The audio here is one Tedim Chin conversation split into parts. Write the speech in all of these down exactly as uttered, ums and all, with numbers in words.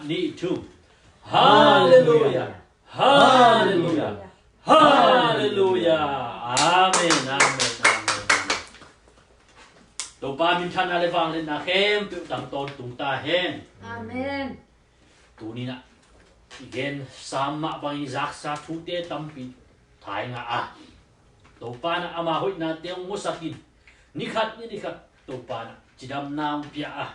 Nih, thum. Halleluia. Halleluia. Halleluia. Amen, amen, amen, amen. Topa minthanna le vangliatna khempeuh tang tawntung ta hen. Amen. Tuni-in ah i gen sam mah bangin zaksa thute tampi thei ngah a, Topa in ah ama hoihnate hong musak in, ni khat ni, ni khat Topa in ah cidamna hong pia a,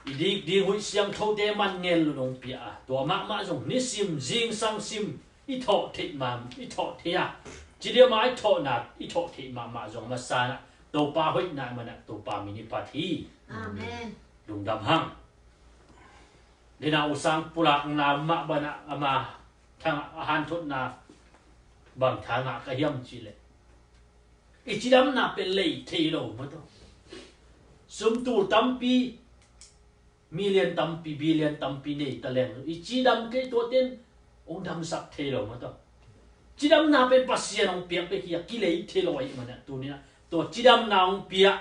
i dikdik huih siangthote man ngel lo hong pia a, tua mahmah zong nisim zingsang sim i thawh theih mah, i thawh theih a, cidam a i thawhna, i thawh theih mahmah zong a masa in ah Topa hoihna i man ah Topa min i phat hi. Amen. Lungdam hang. Dena usang pulakna mah bang ah ama thang a hanthotna bang tha ngah ka hiam cih leh, i cidamna pen lei thei lo mah tawh. Sum tul tampi, million tampi, billion tampi nei ta leng, i cidam kei tuate'n hong damsak thei lo mah tawh. Cidamna pen Pasian hong piak bek hi a, kilei thei lo ahih man ah tuni-in ah tua cidamna hong pia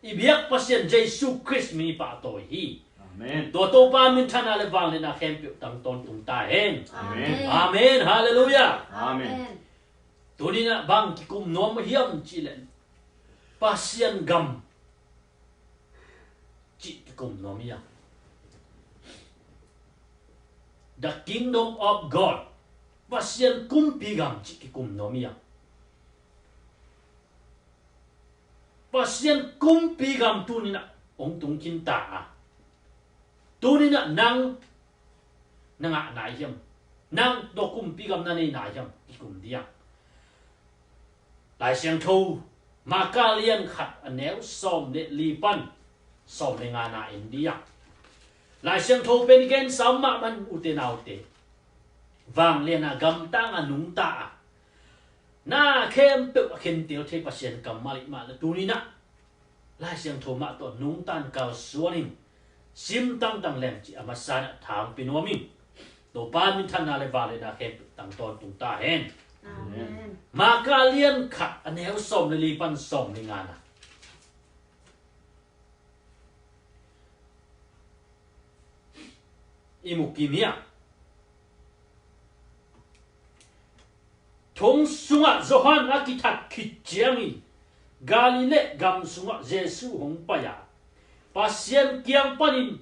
i biak Pasian Jesu Khrist min i pahtawi hi. Amen. Tua Topa minthanna le vangliatna khempeuh tang tawntung ta hen. Amen. Amen. Halleluia. Amen. Tuni-in ah bang kikum nuam hiam cih leh, Pasian gam cih kikum nuam hi a. The Kingdom of God. Pasian kumpi gam cih kikum nuam hi a. Pasian kumpi gam tuni-in ah hong tung khin ta a, tuni-in ah nang na ngah nai hiam? Nang tua kumpi gam na nei nai hiam? Kikum ding a. Lai Siangtho Marka lian khat a neu sawm le li pan sawm le ngana en ding a. Lai Siangtho pen i gen sam mah bang ute naute, vangliatna gamtang a nungta a, na khempeuh a khentel thei Pasian kammal ahih mah leh tuni-in ah Lai Siangtho mah tawh nungta in kalsuan in, sim tangtang leng cih a masa in ah tha hong pia nuam ing. Topa minthanna le vangliatna khempeuh tang tawntung ta hen. Amen. Marka lian khat a neu sawm le li pan sawm le ngana i mu kim hi a. Thong sungah Johan a kithat khit ciangin Galilee gam sungah Jesu hong pai a, Pasian kiang panin,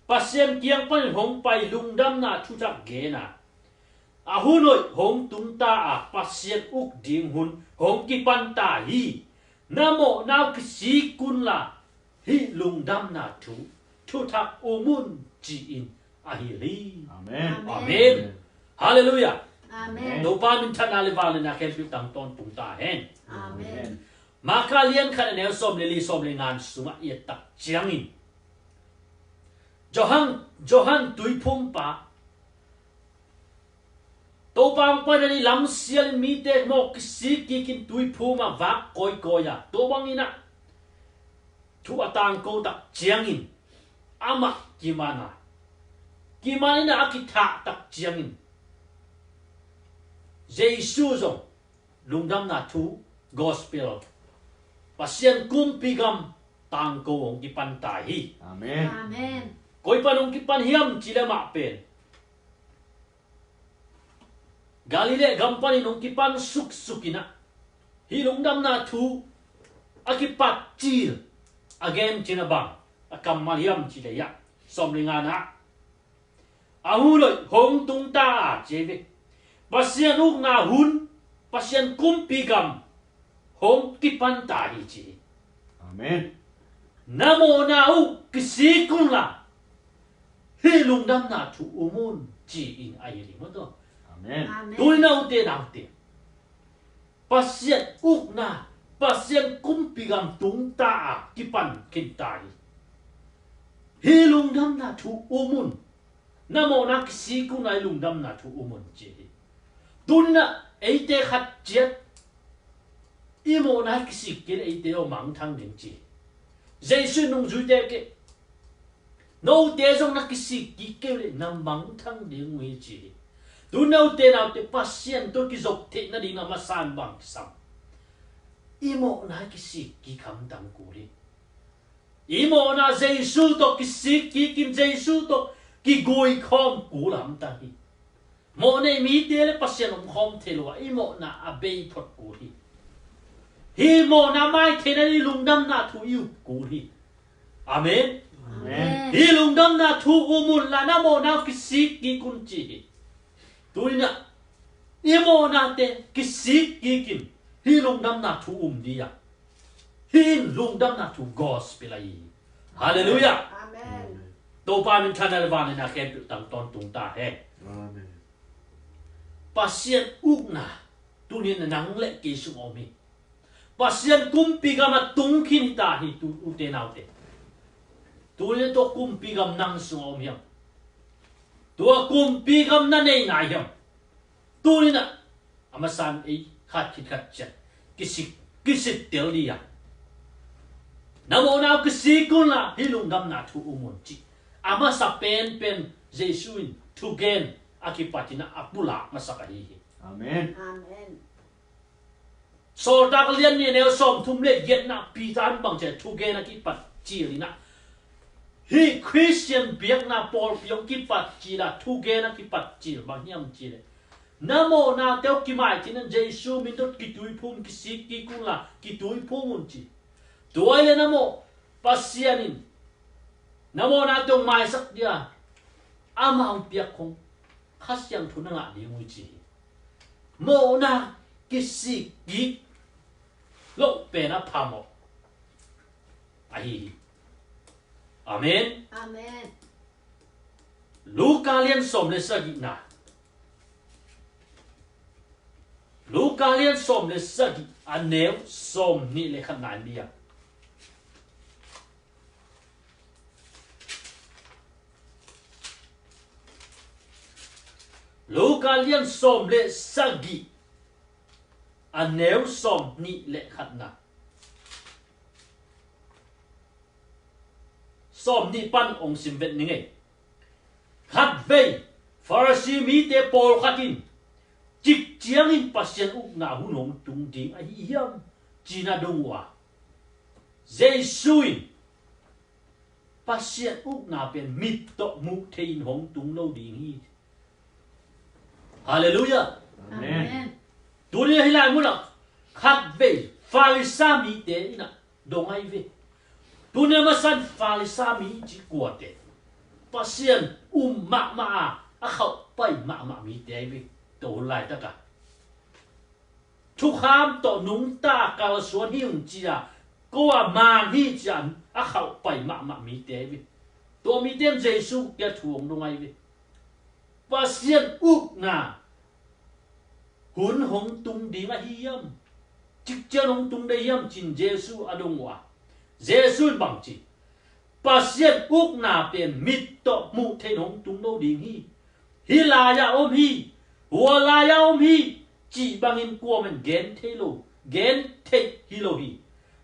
Pasian kiang panin hong pai lungdamna thutak gen a, a hun hoih hong tung ta a, Pasian uk ding hun hong kipan ta hi. Na mawhna uh kisik unla, hih lungdamna thu, thuthak um un, ci-in a hilh hi. Amen. Amen. Halleluia. Amen. Topa minthanna le vangliatna khempeuh tang tawntung ta hen. Amen. Marka lian khat a neu sawm le li, sawm le nga sungah i et tak ciangin Johan, Johan tuiphumpa, Topa hong pai nading lamsial in mite mawh kisik kikin tuiphum ah vak kawikawi a, tua bangin ah thu a tangko tak ciangin amah kiman a, kiman in ah a kithah tak ciangin Jesu zong lungdamna thu, gospel, Pasian kumpi gam tangko hong kipan ta hi. Amen. Amen. Koi pan hong kipan hiam cih leh amah pen Galilee gam panin hong kipan suksuk in ah, hih lungdamna thu a kipat cil a gen cih a bang a kammal hiam cih leh, sawm le ngana, a hun hoih hong tung ta a, ci hi ve. Pasian ukna hun, Pasian kumpi gam hong kipan ta hi, ci hi. Amen. Na mawhna uh kisik unla, hih lungdamna thu um un, ci-in a hilh hi maw taw. Amen. Amen. Tuni-in a ute naute, Pasian ukna, Pasian kumpi gam tung ta a, kipan khin ta hi. Hih lungdamna thu um un. Na mawhna kisik unla, hih lungdamna thu um un, ci hi. Tuni-in ah eite khat ciat i mawhna kisik kei leh eite aw mangthang ding, ci hi. Jesu in nungzuite kiang, note zong na kisik kik kei uh leh na mangthang ding uh hi, ci hi. Tuni-in a ute naute, Pasian tawh kizop theih nading a masa in bang kisam? I mawhna kisik kik hamtang kul hi. I mawhna Jesu tawh kisik kikin, Jesu tawh kigui khawm kul a hamtang hi. Mawh nei mite le Pasian om khawm thei lo a, i mawhna a bei phot kul hi. Hih mawhna mai theihna i lungdamna thu i up kul hi. Amen. Amen. Hih lungdamna thu um un la, na mawhna kisik kik un ci hi. Tuni-in ah i mawhnate kisik kikin hih lungdamna thu um ding a, hih in lungdamna thu gospel ahi hi. Halleluiah. Amen. Topa min thang le vangliatna khempeuh tang tawntung ta hen. Amen. Pasian ukna tuni-in nang le kei sung a om hi. Pasian kumpi gam a tung khin hi ta hi, tu, ute naute. Tuni-in tua kumpi gam nang sung a om hiam? Tua kumpi gam na nei nai hiam? Tuni-in ah a masa in ei khat khit khat ciat kisik, kisik tel ding a, na mawhna uh kisik un la, hih lungdamna thu um un ci. A masa penpen Jesu in thugen a kipat in ah a pulak masak ahi hi. Amen. Amen. Sawltak lian nih, a neu sawmthum le giatna, Peter in bang ci a, thugen a kipat cil in ah, hih Khristian biakna pawlpi hong kipat cil a, thugen a kipat cil bang hiam cih leh, na mawhnate uh kimaitheihna Jesu min tawh kituiphum, kisik kik un la, kituiphum un ci. Tua hi leh na mawh, Pasian in na mawhnate hong maisak ding a, amah hong piak khong Kha Siangtho na ngah ding uh hi ci hi. Mawhna kisik kik loh pen a phamawh ahi hi. Amen. Amen. Luka lian sawm le sagihna. Luka lian sawm le sagih, a neu sawmnih le khatna in bia. Luka lian sawm le sagih, a neu sawmnih le khatna. Sawmnih pan hong sim vet ning ei. Khatvei Farasi mite pawlkhat in, cik ciangin Pasian ukna hun hong tung ding ahi hiam, ci-in a dong uh a, Jesu in, Pasian ukna pen mit tawh muh thei in hong tung lo ding hi. Halleluiah. Amen. Amen. Tuni a hih lai munah khatvei Farisa mite in ah dong ahi ve. Tuni a masa in Farisa mi ci kuate, Pasian um mahmah a, a khauhpai mahmah mite ahi ve. Tua hun laitak a thukham tawh nungta kalsuan hi ung ci a, ko a man hi ci a, a khauhpai mahmah mite ahi ve. Tua mite in Jesu kiang thu hong dong ahi ve. Pasian ukna hun hong tung ding ahi hiam? Cik ciang hong tung ding hiam ci-in Jesu a dong uh a, Jesu in bang ci, Pasian ukna pen mit tawh muh thei in hong tung lo ding hi. Hih lai-ah om hi, hua lai-ah om hi, cih bangin kuamah in gen thei lo, gen theih hi lo hi.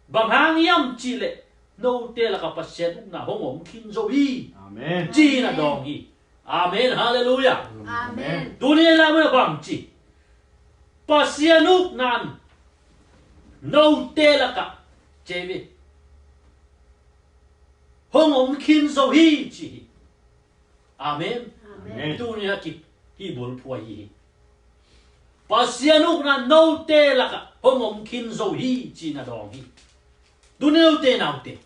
Bang hang hiam cih leh note lakah Pasian ukna hong om khin zo hi. Amen. Ci-in a dawng hi. Amen. Halleluiah. Amen. Tuni a lai mun a bang ci, Pasian ukna in note lakah, ci ve, hong om khin zo hi ci hi. Amen. Amen. Tuni a kip hi bulphuai hi. Pasian ukna note lakah hong om khin zo hi ci-in a dawng hi. Tuni note naute,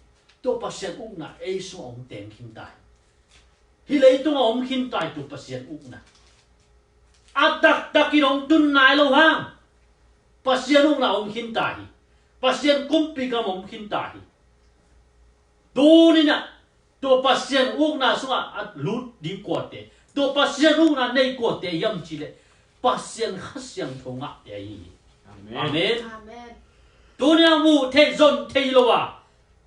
tua Pasian ukna ei sungah hong teng khin ta hi. Hih leitungah om khin ta hi tua Pasian ukna. A taktakin hong tun nai lo hang Pasian ukna om khin ta hi. Pasian kumpi gam om khin ta hi. Tuni-in ah tua Pasian ukna sungah a lut ding kuate, tua Pasian ukna nei kuate hiam cih leh Pasian Kha Siangtho ngahte ahi hi. Amen. Amen. Amen. Tuni a muh theih zon thei lo a,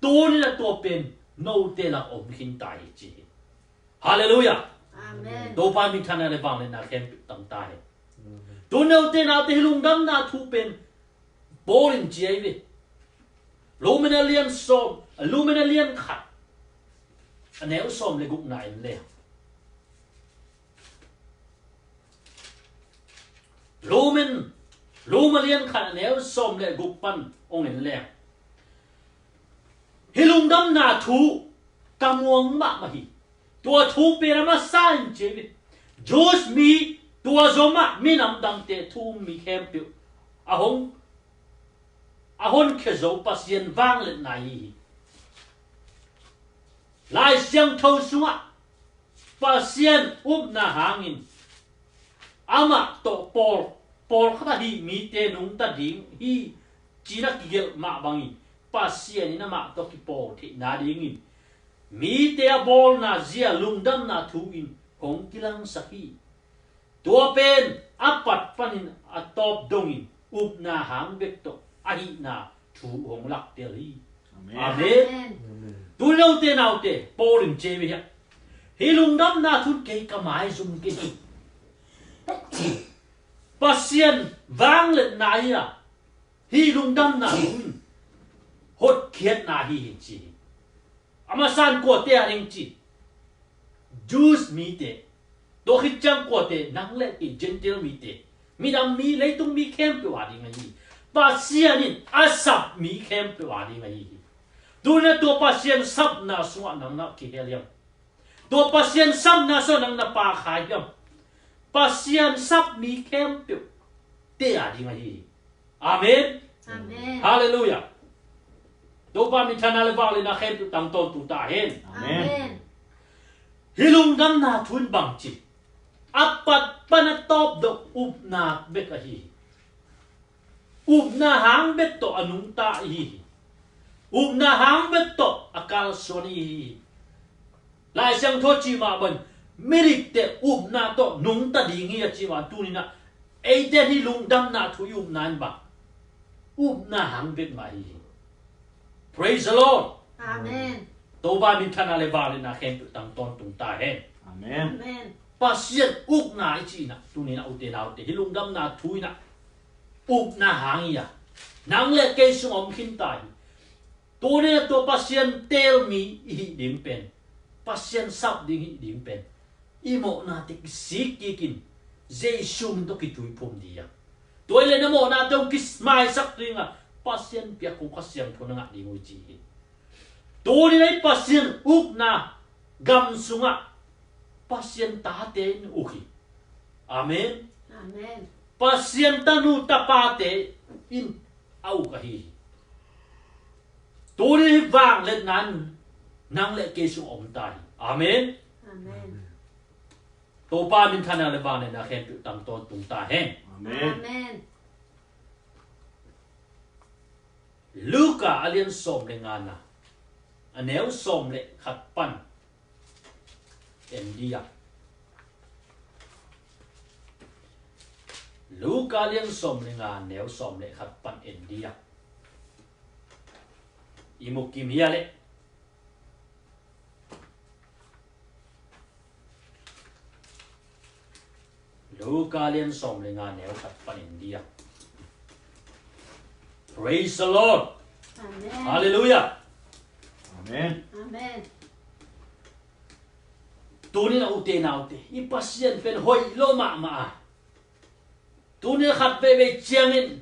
tuni a tua pen note lak om khin ta hi ci hi. Halleluiah. Amen. Topa min thang le vangliatna khempeuh tang ta hi. Tuni note naute hih lungdamna thu pen Paul in ci ahi ve. Roma lian sawm, Roma lian khat, a neu sawm le gukna en le. Roma, Roma lian khat a neu sawm le guk pan hong en le. Hih lungdamna thu ka muang mahmah hi. Tua thu pen a masa in ci hi. Jews mi, tua zomah minam dangte thu um mi khempeuh a hong, a honkhia zo Pasian vangliatna hi hi. Lai Siangtho sungah Pasian upna hangin amah tawh pawl, pawlkhat ahi mite nungta ding hi, ci-in a kigelh mah bangin Pasian in amah tawh kipawl theihna dingin mite a bawlna zia lungdamna thu in hong kilangsak hi. Tua pen a pat panin a tawp dongin upna hang bek tawh ahihna thu hong laktel hi. Amen. Amen. Amen. Tu naute naute, Paul in ci hi. Hih lungdamna thu in kei ka maizum kei hi. Pasian vangliatna hi a, hih lungdamna thu in hotkhiatna hi hi ci hi. A masa in kuate a ding ci? Jews mite. Tua khit ciang kuate? Nang le kei Gentile mite. Minam mi, leitung mi khempeuh a ding ahi hi. Pasian in a sap mi khempeuh a ding ahi hi. Tu-in a tua Pasian sapna sungah nang na kihel hiam? Tua Pasian sapna sungah nang na pha kha hiam? Pasian sap mi khempeuh te a ding ahi hi. Amen. Amen. Halleluiah. Topa minthanna le vangliatna khempeuh tang tawntung ta hen. Amen. Amen. Hih lungdamna thu in bang ci? A pat pan a tawp dong upna bek ahi hi. Upna hang bek tawh a nungta ihi hi. Upna hang bek tawh a kalsuan ihi hi. Lai Siangtho cih mah bangin midikte upna tawh nungta ding hi a cih mah, tuni-in ah eite hih lungdamna thu i upna in bang, upna hang bek mah hi hi. Praise the Lord. Amen. Topa minthanna le vangliatna khempeuh tang tawntung ta hen. Amen. Amen. Pasian ukna i cih in ah, tuni-in ah ute naute, hih lungdamna thu in ah upna hang hi a, nang le kei sung a om khin ta hi. Tuni-in ah tua Pasian teel mi i hih ding pen, Pasian sap ding hih ding pen, i mawhnate kisik kikin Jesu min tawh kituiphum ding a, tua hi leh na mawhnate hong kimaisak ding a, Pasian piak kong Kha Siangtho na ngah ding uh hi ci hi. Tuni-in ah i Pasian ukna gam sungah Pasian tate in uk hi. Amen. Amen. Pasian tanu tapate in a uk ahi hi. Tuni hih vangliatna in nang le kei sung a om ta hi. Amen. Amen. Topa minthanna le vangliatna khempeuh tang tawntung ta hen. Amen. Amen. Luka a lian sawm le ngana, a neu sawm le khat pan en dih a. Luka a lian sawm le nga, a neu sawm le khat pan en dih a. I mu kim hia leh. Luka a lian sawm le nga, a neu khat pan en dih a. Praise the Lord. Amen. Hallelujah. Amen. Amen. Tuni-in ah ute naute, i Pasian pen hoih lo mahmah a, tuni-in ah khat veivei ciangin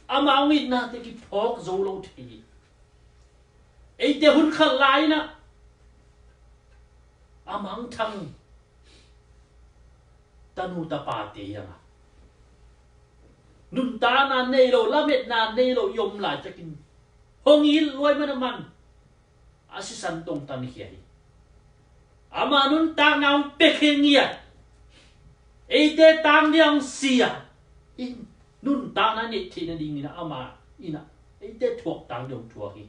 ama hong itnate kiphawk zo lo thei hi. Eite hun khat lai-in ah a mangthang tanu tapate hi hang a, nuntakna nei lo, lametna nei lo i om laitakin hong it lua ahih manin aman a sisan tong tankhia hi. Ama nuntakna hong pia khin hi a, eite tang ding a hong si a, i nuntakna neih theih nadingin ah ama in ah eite thuak tang ding hong thuak hi.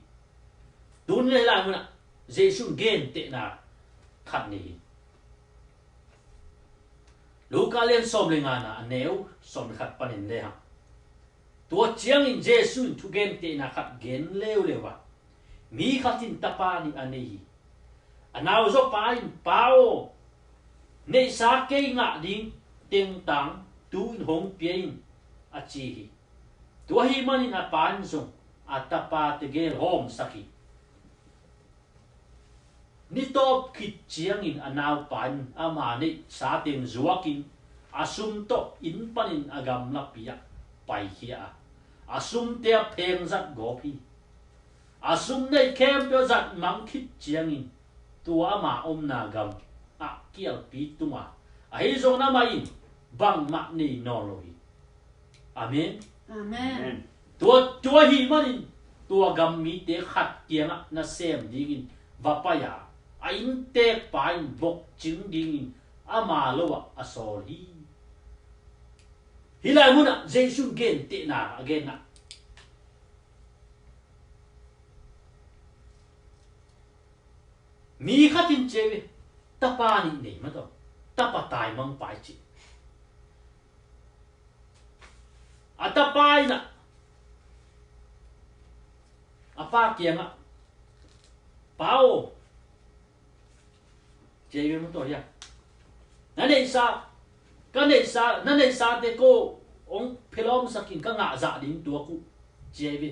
Tuni-in ah hih lai munah Jesu in gentehna khat nei hi. Luka a lian sawm le ngana, a neu sawm le khat pan en le hang. Tua ciangin Jesu in thugentehna khat gen leuleu a, mi khat in tapa nih a nei hi. A nauzaw pa in, "Pa aw, neihsa kei ngah ding tengtang tu-in hong pia in," a ci hi. Tua ahih manin a pa in zong a tapate gel hawmsak hi. Ni tawp khit ciangin a naupa in ama neihsa teng zuakin a sum tawh inn panin a gamlapi ah paikhia a, a sumte a pheng zat gawp hi. A sum nei khempeuh zat mang khit ciangin tua ama omna gam ah kialpi tung a, ahi zongin amah in bangmah nei nawn lo hi. Amen. Amen. Tua, tua hi manin tua gam mite khat kiangah nasem dingin va pai a, a inntekpa in vokcing dingin ama lo ah a sawl hi. Hih lai munah Jesuh in gentehna a genna, mi khat in ci hi ve, tapa nih nei mah tawh, tapa taimang pai ci. A tapa in ah a pa kiangah, "Pa aw," ci hi ve maw, tua hi a, "na neihsa, ka neihsa, na neihsate ko hong phelawmsak in, ka ngah zah ding tuak uh," ci hi ve.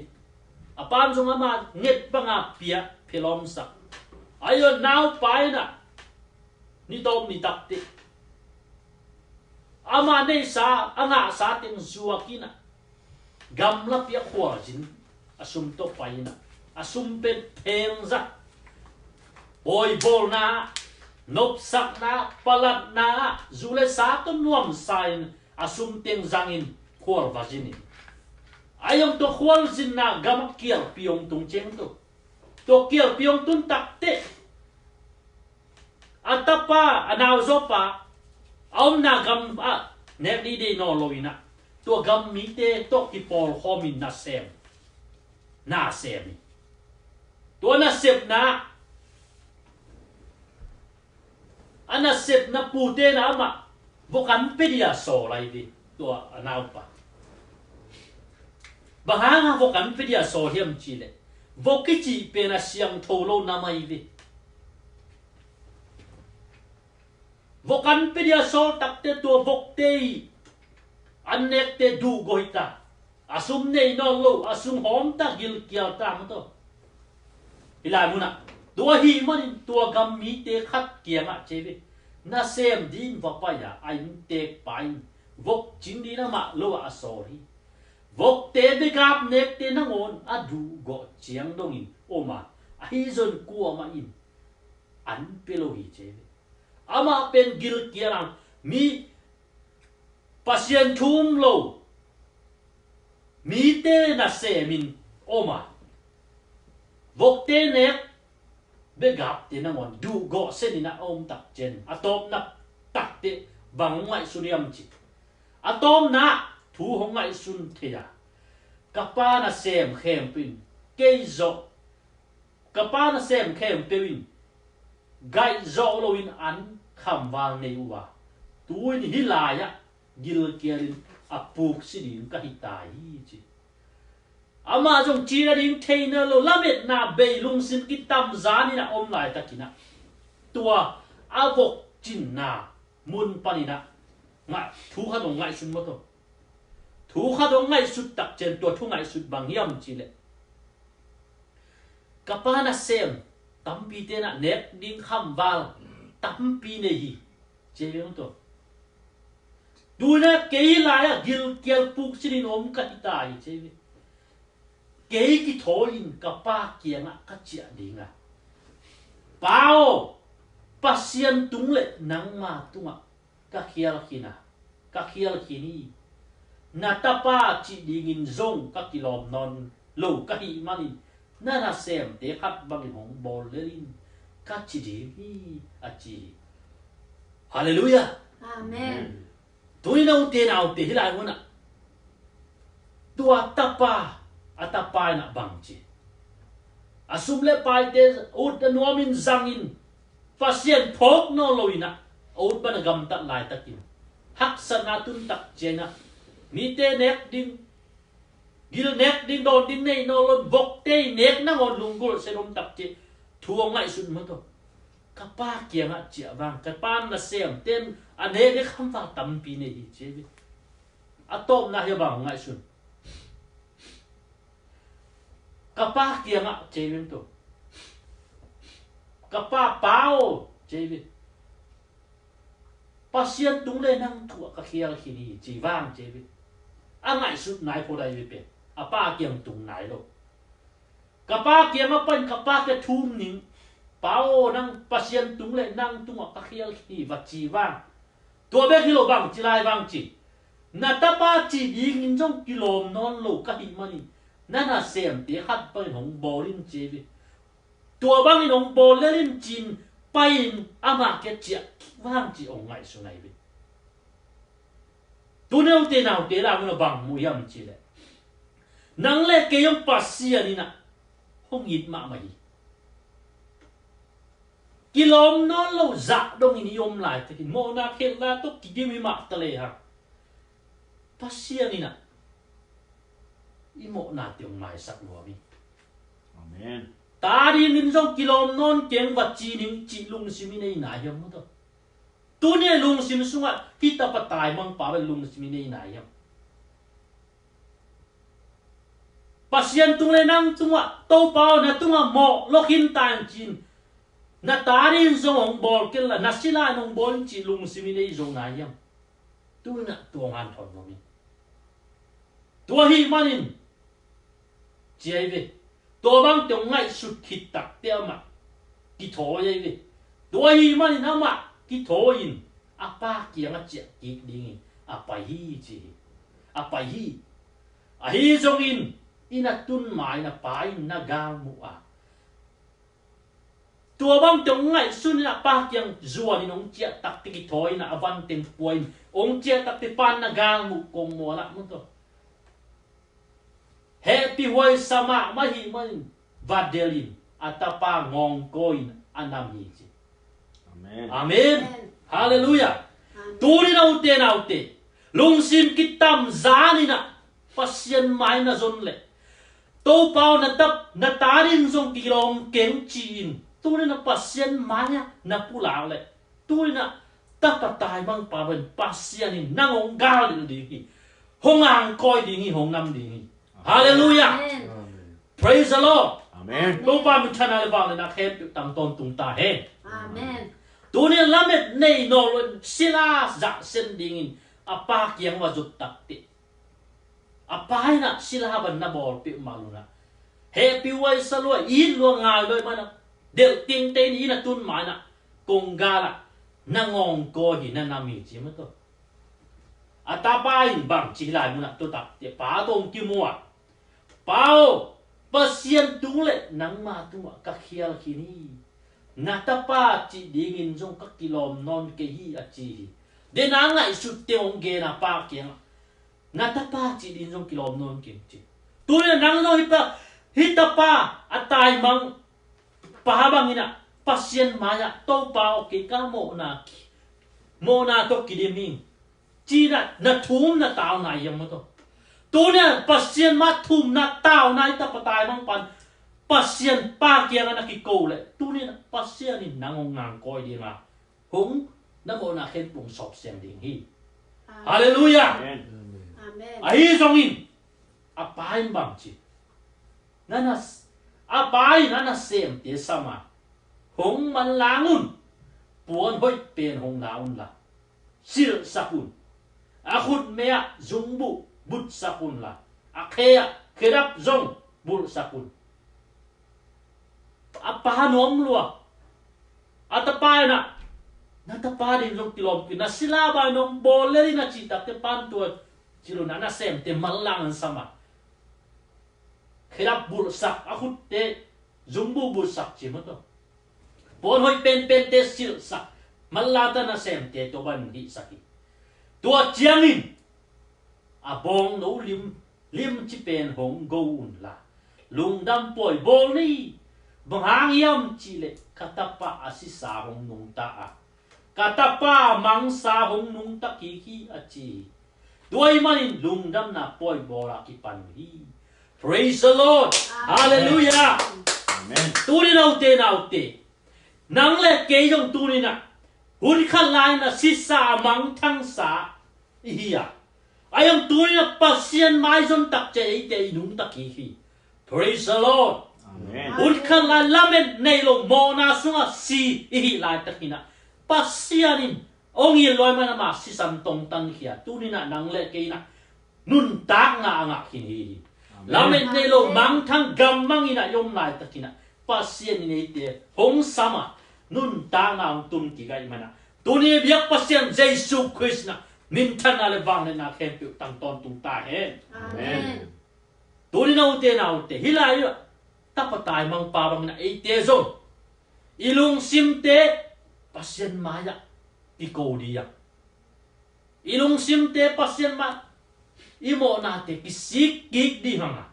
A pa in zong ama nget banga pia, phelawmsak. Ahi zongin naupa in ah ni tawp ni takteh ama neihsa, a ngahsa teng zuak in ah, gamlapi ah khualzin a sum tawh pai in ah, a sum pen phengzah, pawibawlna, nopsakna, palatna, zu le sa tawh nuamsa in a sum teng zangin khual va zin in, ahi zong tua khualzinna gamah kialpi hong tung ciang tua, tua kialpi hong tun takteh a tapa, a nauzawpa a omna gam ah nek dih deih nawn lo in ah, tua gam mite tawh kipawlkhawm in nasem, nasem hi. Tua nasepna, a nasepna pute in ah amah vok an pia dih a sawl ahi ve, tua a naupa. Bang hanga vok an pia dih a sawl hiam cih leh, vok i cih pen a siangtho lo nam ahi ve. Vok an pia dih a sawl takteh tua vokte i an nekte duhgawh hi ta, a sum nei nawn lo, a sung hawm ta, gilkial ta maw tawh. Hih lai munah tua hi manin tua gam mite khat kiangah ci hi ve, nasem dingin va pai a, a inntekpa in vokcing dingin amah lo ah a sawl hi. Vokte begap nekte nangawn a duhgawh ciang dongin om a, ahi zongin kuamah in an pia lo hi ci hi ve. Amah pen gilkial a, mi Pasian thu um lo mite nasemin om a, vokte nek begapte nangawn duhgawh senin a om takciang, a tawpna takteh bang ngaihsun hiam cih, a tawpna thu hong ngaihsun thei a, ka pa nasem khempeuh in kei zawh, ka pa nasem khempeuh in gaih zawh loin an khamval nei uh a, tu-in hih lai-ah gilkialin a puksi ding ka hi ta hi, ci. Amah zong cina ding theina lo, lametna bei lungsim kitamzan in a om laitakin ah, tua a vokcinna mun panin ah, ngah, thu khat hong ngaihsun maw tawh. Thu khat hong ngaihsut takciang tua thu ngaihsut bang hiam cih leh, ka pa nasem tampite in ah nek ding khamval tampi nei hi, ci hi ve maw tawh. Tu-in ah kei lai-ah gilkial puksi dingin om ka hi ta hi, ci hi ve. Kei kithawi-in ka pa kiangah ka ciah ding a, Pa aw, Pasian tung le nangma tungah ka khial khin a, ka khial khin hi. Na tapa cih dingin zong ka kilawm nawn lo ka hih manin na nasemte khat bangin hong bawl lel in, ka ci ding hi, a ci hi. Halleluiah. Amen. Tu-in a ute naute, hih lai munah tua tapa, a tapa in ah bang ci, a sum le paite ut a nuamin zangin, Pasian phawk nawn lo in ah, a ut pan a gamtat laitakin haksatna tun takciang ah, mite nek ding, gil nek ding, dawn ding nei nawn lo, vokte i nek nangawn lunggulh sen om takciang thu hong ngaihsut maw tawh. Ka pa kiangah ciah vang, ka pa nasemte in a nek ding khamval tampi nei hi, ci hi ve. A tawpna hi a, bang hong ngaihsun? Ka pa kiangah, ci hi ve maw tawh. Ka pa, Pa aw, ci hi ve. Pasian tung le nang thu-ah ka khial khin hi, ci vang, ci hi ve. A ngaihsut nai phot ahi ve pen, a pa kiang tung nai lo. Ka pa kiangah pai-in ka pa kiang thum ning. Pa aw, nang Pasian tung le nang tungah ka khial hi, va ci vang. Tua bek hi lo, bang ci lai vang ci, na tapa cih dingin zong kilawm nawn lo ka hih manin na nasemte khat bangin hong bawl in ci hi ve. Tua bangin hong bawl lel in ci-in pai-in amah kiang ciah vang ci hong ngaihsun ahi ve. Tuni a ute naute, la mun a bang mu hiam cih leh, nang le kei hong Pasian in ah hong it mahmah hi. Kilawm nawn lo zah dongin i om laitakin mawhna khelhna tawh kidim hi mah ta lehang, Pasian in ah i mawhnate hong maisak nuam hi. Amen. Ta dingin zong kilawm nawn keng, va ci ning cih lungsim i nei nai hiam, maw taw? Tuni a lungsim sungah hih tapa taimangpa bel lungsim i nei nai hiam? Pasian tung le nang tungah, Topa aw, na tungah mawh lua khin ta ing ci-in, na ta dingin zong hong bawl kei inla, na sila in hong bawl in cih lungsim i nei zo nai hiam? Tu-in ah tua hong hanthawn nuam hi. Tua ahih manin ci ahi ve. Tua bangte hong ngaihsut khit takteh amah kithawi ahi ve. Tua ahih manin amah kithawi-in a pa kiangah ciah kik dingin a pai hi ci hi. A pai hi. Ahi zongin inn a tun ma-in a pa in na galmuh a, tua bangte hong ngaihsun in a pa kiang zuanin hong ciah takteh kithawi in a, a van teng pua-in hong ciah takteh pa in na galmuh kong mual ah, maw taw, hehpihhuai sa mahmah ahih manin va delh in a tapa ngawngkawi-in a nam hi ci. Amen. Amen. Halleluiah. Amen. Tuni a ute naute, lungsim kitamzan in ah Pasian mai na zon leh, Topa aw, na tap, na ta dingin zong kilawm keng ci-in, tuni a Pasian mai-ah na pulak leh, tuni a tapa taimangpa bangin Pasian in nang hong gal lel ding hi. Hong angkawi ding hi, hong nam ding hi. Halleluiah. Amen. Praise the Lord. Amen. Topa minthanna le vangliatna khempeuh tang tawntung ta hen. Amen. Tuni a lamet nei nawn lo-in sila zahsen dingin a pa kiang va zut takteh, a pa in ah sila bang na bawl peuhmah lo-in ah, hehpihhuai sa lua, it lua, ngai lua ahih manin ah, delh tengte in inn a tun ma-in ah kong gal ah, na ngawngkawi hi, na nam hi ci, maw taw. A tapa in bang ci hi lai mun ah, tua takteh pa tawh hong kimu a, Pa aw, Pasian tung le nangma tungah ka khial khin hi. Na tapa cih dingin zong ka kilawm nawn kei hi, a ci hi. Den a ngaihsut teng hong gen a pa kiangah, na tapa cih dingin zong kilawm nawn keng ci. Tuni a nang zong hih pa, hih tapa a taimang pa bangin ah Pasian mai-ah, Topa aw, kei ka mawhna, mawhna tawh kidim hi, ci-in ah na thum na tau nai hiam, maw taw? Tuni a Pasian mai-ah thum na tau nai, tapa taimangpa in Pasian pa kiangah na kiko leh, tuni in ah Pasian in nang hong ngangkawi ding a, hong, na mawhna khempeuh hong sawpsiang ding hi. Amen. Halleluiah. Amen. Amen. Ahi zongin a pa in bang ci, na na, a pa in a nasemte sam a, hong manlang un, puan hoih pen hong la unla, silhsak un. A khutme ah zungbuh butsak unla, a khe ah khedap zong bulhsak un. A pa nuam lua. A tapa in ah, na tapa ding zong kilawm kei, na sila bang hong bawl lel in, a cih takteh pa in tua ci lo-in a nasemte manlang an sam a, khedap bulhsak, a khutte zungbuh butsak ci, maw taw, puan hoih penpente silhsak, manlang ta, nasemte tua bang hihsak hi. Tua ciangin a bawngno lim, limci pen hong go unla, lungdam pawi bawl ni. Bang hang hiam cih leh ka tapa a sisa hong nungta a, ka tapa mangsa hong nungta kik hi, a ci hi. Tua ahih manin lungdamna pawi bawl a kipan uh hi. Praise the Lord. Amen. Hallelujah. Amen. Tuni a ute naute, nang le kei zong tuni in ah hun khat lai-in ah sisa a mangthangsa i hi a, ahi zong tuni in ah Pasian maizon tak ciang eite i nungta kik hi. Praise the Lord. Amen. Hun khat lai lamet nei lo mawhna sungah si i hih laitakin ah Pasian in hong it lua ahih manin amah sisan tongtan khia, tuni in ah nang le kei in ah nuntakna a ngah khin hi hi. Lamet nei lo, mangthang gammang in ah i om laitakin ah Pasian in eite hong sam a, nuntakna hong tun kik ahih man ah, tuni biak Pasian Jesu Khrist in ah minthanna le vangliatna khempeuh tang tawntung ta hen. Amen. Tuni na ute naute, hih lai ah tapa taimangpa bangin ah eite zong i lungsimte Pasian mai-ah kiko ding a, i lungsimte Pasian mai-ah i mawhnate kisik kik ding hang a,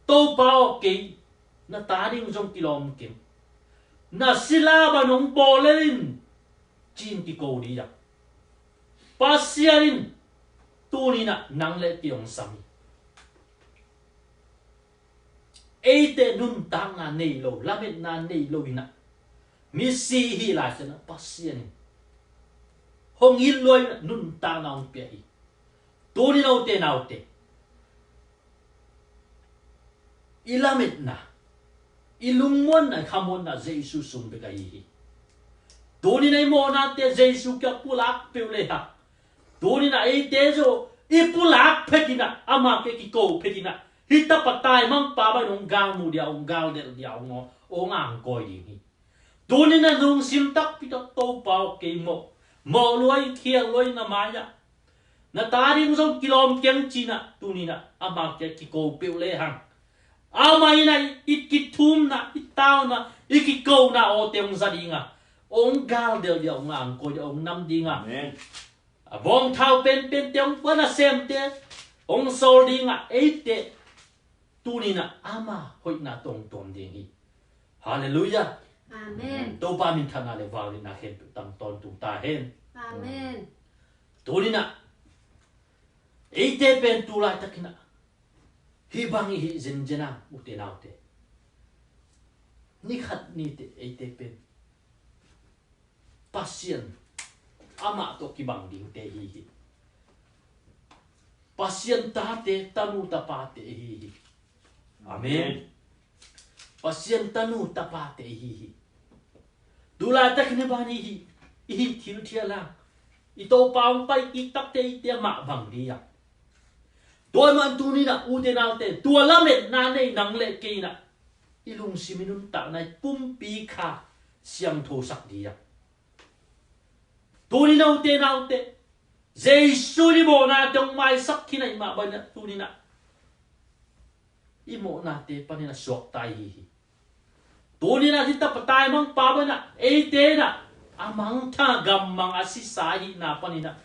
Topa aw, kei na ta ding zong kilawm keng, na sila bang hong bawl lel in, ci-in kiko ding a, Pasian in tuni-in ah nang le kei hong sam hi. Eite nuntakna nei lo, lametna nei lo in ah, misi i hih lai ciangin ah Pasian in hong it lua in ah nuntakna hong pia hi. Tuni na ute naute, i lametna, i lungmuanna, i khamuanna Jesu sung bek ahi hi. Tuni na i mawhnate Jesu kiang pulak peuh le hang, tuni na eite zong i pulak phet in ah, ama kiang kiko phet in ah, hih tapa taimangpa bangin hong galmu ding a, hong galdelh ding a, hong, hong angkawi ding hi. Tuni na lungsim takpi tawh, Topa aw, kei mawh, mawh lua ing, khial lua ing na mai-ah, na ta ding zong kilawm keng, ci-in ah tuni na ama kiang kiko peuh le hang, ama in ah i kithumna, i tauna, i kikona awte hong za ding a, hong galdelh ding a, hong angkawi ding a, hong nam ding a. Amen. A bawngthau penpente hong pua, nasemte hong sawl ding a, eite tuni na ama hoihna tawh hong tuam ding hi. Halleluiah. Amen. Topa minthanna le vangliatna khempeuh tang tawntung ta hen. Amen. Tuni na eite pen tu laitakin ah hih bang i hih zenzen a, ute naute, ni khat ni teh eite pen Pasian amah tawh kibang dingte ihi hi. Pasian tate, tanu tapate ihi hi. Amen. Amen. Pasian tanu tapate ihi hi. Tu laitakin hih bang i hih, i hih thilthial a, i Topa hong pai kik takteh eite amah bang ding a. Tua ahih manin tuni na ute naute, tua lametna nei nang le kei na, i lungsim, i nuntakna, i pumpi kha siangthosak ding a. Tuni na ute naute, Jesu in i mawhnate hong maisak khin ahih mah bangin ah, tuni na i mawhnate panin a suakta ihi hi. Tuni na hih tapa taimangpa bangin ah, eite na a mangthang a gammang a sisa ahihna panin ah,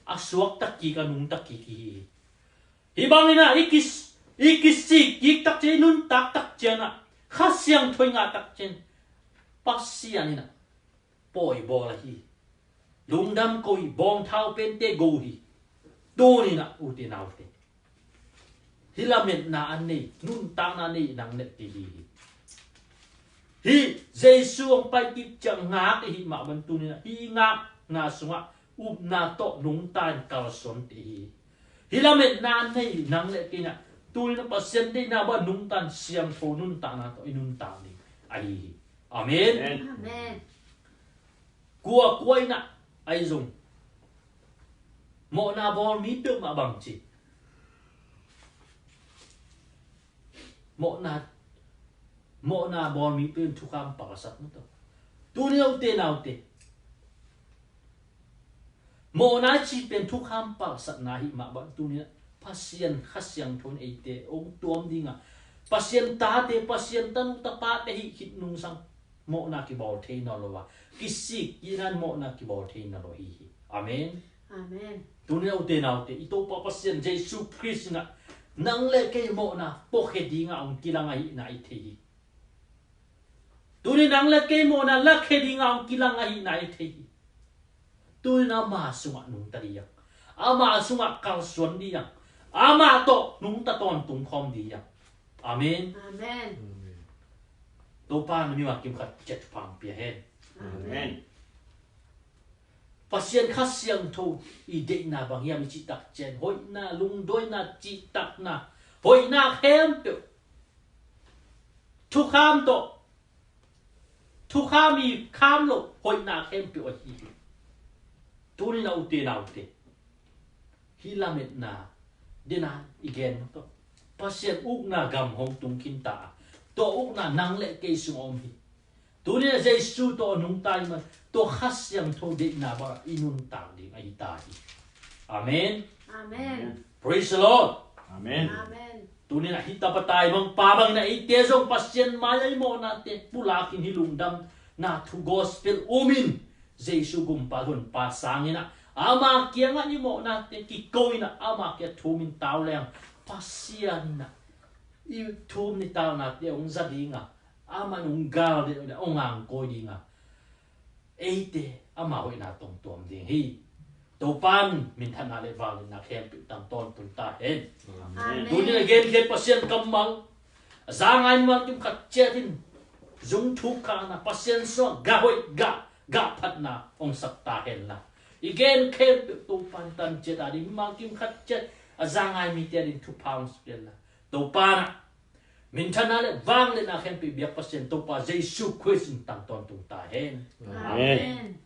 a suakta kik, a nungta kik ihi hi. Hih bangin ah i kis-, i kisik kik takciang, i nuntak takciang ah, Kha Siangtho i ngah takciang, Pasian in ah pawi bawl ahi, lungdam ko hi, bawngthau pente go hi. Tuni na ute naute, hih lametna a nei, nuntakna nei nang le kei ihi hi. Hih Jesu hong pai kik ciang ngak i hih mah bangin tuni na hih ngakna sungah upna tawh nungta in kalsuante ihi hi. Hih lametna a nei nang le kei na, tuni na Pasian deihna bangin nungta in siangtho nuntakna tawh i nuntak ding ahi hi. Amen. Amen. Amen. Kuakua in ah ahi zong, mawhna bawl mi peuhmah bang ci, mawhna, mawhna bawl mi peuh in thukham palsat mah tawh. Tuni na ute naute, mawhna i cih pen thukham palsatna ahih mah bangin tuni na Pasian Kha Siangtho in eite hong tuam ding a, Pasian tate, Pasian tanu tapate hih khit nungsang mawhna kibawl thei nawn lo a, kisik kik in mawhna kibawl thei nawn lo hi hi. Amen. Amen. Tuni na ute naute, i Topa Pasian Jesu Khrist in ah nang le kei mawhna puakhia ding a hong kilang ahihna i thei hi. Tuni nang le kei mawhna lakhia ding a hong kilang ahihna i thei hi. Tuni na ama sungah nungta ding a, ama sungah kalsuan ding a, ama tawh nungta tawntung khawm ding a. Amen. Amen. Topa in mimal kim khat ciat thupha pia hen. Amen. Amen. Pasian Kha Siangtho i deihna bang hiam i cih takciang, hoihna, lungdawina, cihtakna, hoihna khempeuh, thukham tawh, thukham i kham loh hoihna khempeuh ahi hi. Tuni na ute naute, hih lametna, dena i gen mah tawh, Pasian ukna gam hong tung khin ta a, tua ukna nang le kei sung a om hi. Tuni-in ah Jesu tawh a nungta ahih man, tua Kha Siangtho deihna bangah i nuntak ding ahi ta hi. Amen. Amen. Praise the Lord. Amen. Amen. Tuni-in ah hih tapa tai bang pa bangin ah eite zong Pasian mai-ah i mawhnate pulak in, hih lungdamna thu gospel um in, Jesu gumpa honpa sang in ah ama kiangah i mawhnate kiko in ah ama kiang thum in tau leng, Pasian in ah i thum ni taunate hong za ding a, aman hong gal ding a, hong angkawi ding a, eite ama hoihna tawh tuam ding hi. Topa'n minthanna le vangliatna khempeuh tang tawntung ta hen. Amen. Tuni-in a genkhiat Pasian kammal, a za ngai mimal kim khat ciat in zung thuk kha na, Pasian sungah gah hoih, gah, gah phatna hong sak ta hen la, i gen khempeuh Topa'n tan ciat a ding mimal kim khat ciat a za ngai mite a ding thupha hong sak hen la, Topa'n ah minthanna le vangliatna khempeuh biak Pasian Topa Jesu Khrist in tang tawntung ta hen. Amen.